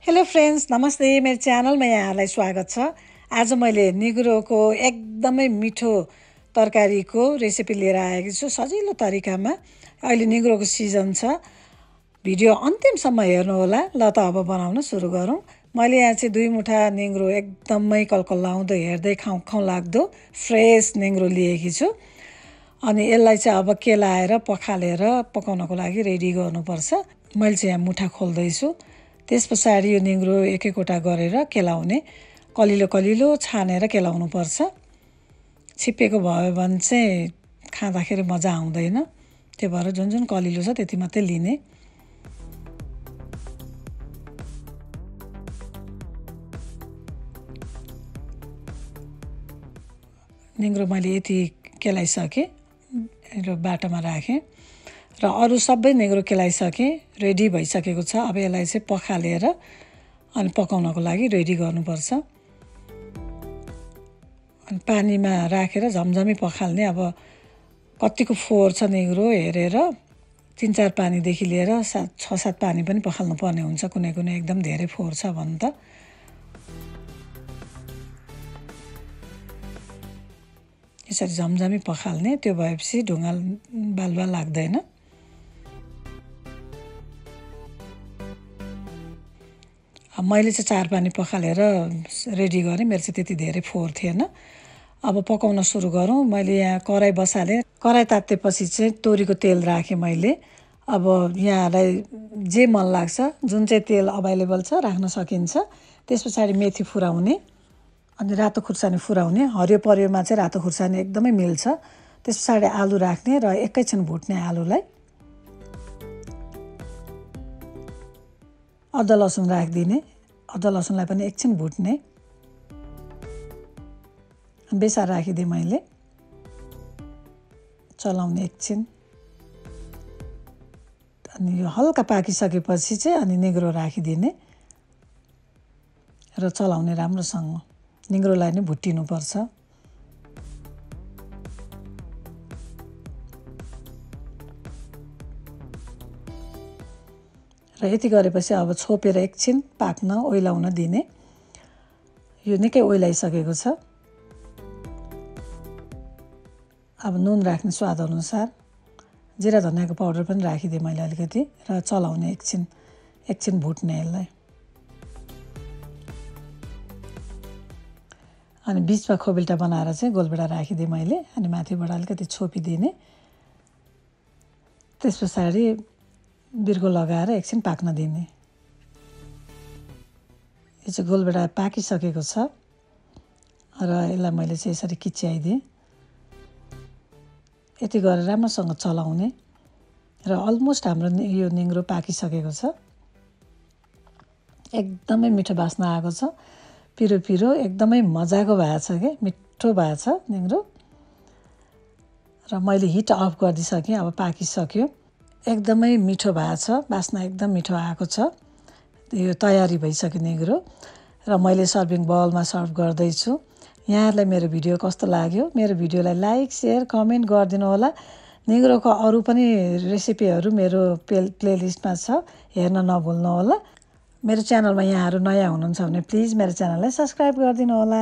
Hello friends, नमस्ते। मेरो च्यानलमा यहाँहरूलाई स्वागत छ। आज मैले निगुरोको एकदमै मिठो तरकारीको रेसिपी लिएर आएको छु सजिलो तरिकामा। अहिले निगुरोको सिजन छ। भिडियो अन्तिमसम्म हेर्नुहोला। ल त अब बनाउन सुरु गरौँ। मैले यहाँ चाहिँ 2 मुठा निगुरो एकदमै कलकलाउँदो हेर्दै खाउँ खाउँ लाग्दो फ्रेस निगुरो लिएकी छु। अनि यसलाई चाहिँ अब केलाएर पखालेर पकाउनको लागि रेडी गर्नुपर्छ। मैले चाहिँ यहाँ मुठा खोल्दैछु। त्यस पछाडि यो निगुरो एक एकवटा गरेर केलाउने, कलिलो कलिलो छानेर केलाउनुपर्छ। छिप्पेको भयो भने चाहिँ खाँदाखेरि मजा आउँदैन। त्यही भएर जुन जुन कलिलो छ त्यति मात्रै लिने। निगुरो मैले यति केलाइसकेँ र बाटोमा राखेँ र अरू सबै निगुरो केलाइसकेँ, रेडी भइसकेको छ। अब यसलाई चाहिँ पखालेर अनि पकाउनको लागि रेडी गर्नुपर्छ। अनि पानीमा राखेर झमझमी पखाल्ने। अब कतिको फोहोर छ निगुरो हेरेर 3-4 पानीदेखि लिएर 6-7 पानी पनि पखाल्नु पर्ने हुन्छ। कुनै कुनै एकदम धेरै फोहोर छ भने त। यसरी झमझमी पखाल्ने। त्यो भएपछि ढुङ्गा बालुवा लाग्दैन। मैले चाहिँ 4 पानी पखालेर रेडी गरेँ। मेरो चाहिँ त्यति धेरै फोहोर थिएन। अब पकाउन सुरु गरौँ। मैले यहाँ कराई बसालेँ। कराई तातेपछि चाहिँ तोरीको तेल राखेँ मैले। अब यहाँलाई जे मन लाग्छ, जुन चाहिँ तेल अभाइलेबल छ राख्न सकिन्छ। त्यस पछाडि मेथी फुराउने अनि रातो खुर्सानी फुराउने। हरियो परियोमा चाहिँ रातो खुर्सानी एकदमै मिल्छ। त्यस पछाडि आलु राख्ने र एकैछिन भुट्ने आलुलाई। अदुवा लसुन राखिदिने। अदुवा लसुनलाई पनि एकछिन भुट्ने। बेसार राखिदिएँ मैले। चलाउने एकछिन। अनि यो हल्का पाकिसकेपछि चाहिँ अनि निगुरो राखिदिने र चलाउने राम्रोसँग। निगुरोलाई नै भुटिनुपर्छ। र यति गरेपछि अब छोपेर एकछिन पाक्न ओइलाउन दिने। यो निकै ओइलाइसकेको छ। अब नुन राख्ने स्वाद अनुसार। जिरा धनियाको पाउडर पनि राखिदिएँ मैले अलिकति र चलाउने एकछिन भुट्ने यसलाई। अनि बिचमा खोबिल्टा बनाएर चाहिँ गोलबेडा राखिदिएँ मैले। अनि माथिबाट अलिकति छोपिदिने। त्यस पछाडि बिर्को लगाएर एकछिन पाक्न दिने। यो चाहिँ गोलबेडा पाकिसकेको छ र यसलाई मैले चाहिँ यसरी किच्याइदिएँ। यति गरेर राम्रोसँग चलाउने र अलमोस्ट हाम्रो यो निगुरो पाकिसकेको छ। एकदमै मिठो बास्ना आएको छ। पिरो पिरो एकदमै मजाको भएको छ कि मिठो भएको छ निगुरो। र मैले हिट अफ गरिदिइसकेँ। अब पाकिसक्यो। एकदमै मिठो भएको छ। बास्ना एकदम मिठो आएको छ। यो तयारी भइसक्यो निगुरो र मैले सर्भिङ बाउलमा सर्भ गर्दैछु। यहाँहरूलाई मेरो भिडियो कस्तो लाग्यो? मेरो भिडियोलाई लाइक, सेयर, कमेन्ट गरिदिनु होला। निगुरोको अरू पनि रेसिपीहरू मेरो प्लेलिस्टमा छ, हेर्न नभुल्नु होला। मेरो च्यानलमा यहाँहरू नयाँ हुनुहुन्छ भने प्लिज मेरो च्यानललाई सब्सक्राइब गरिदिनु होला।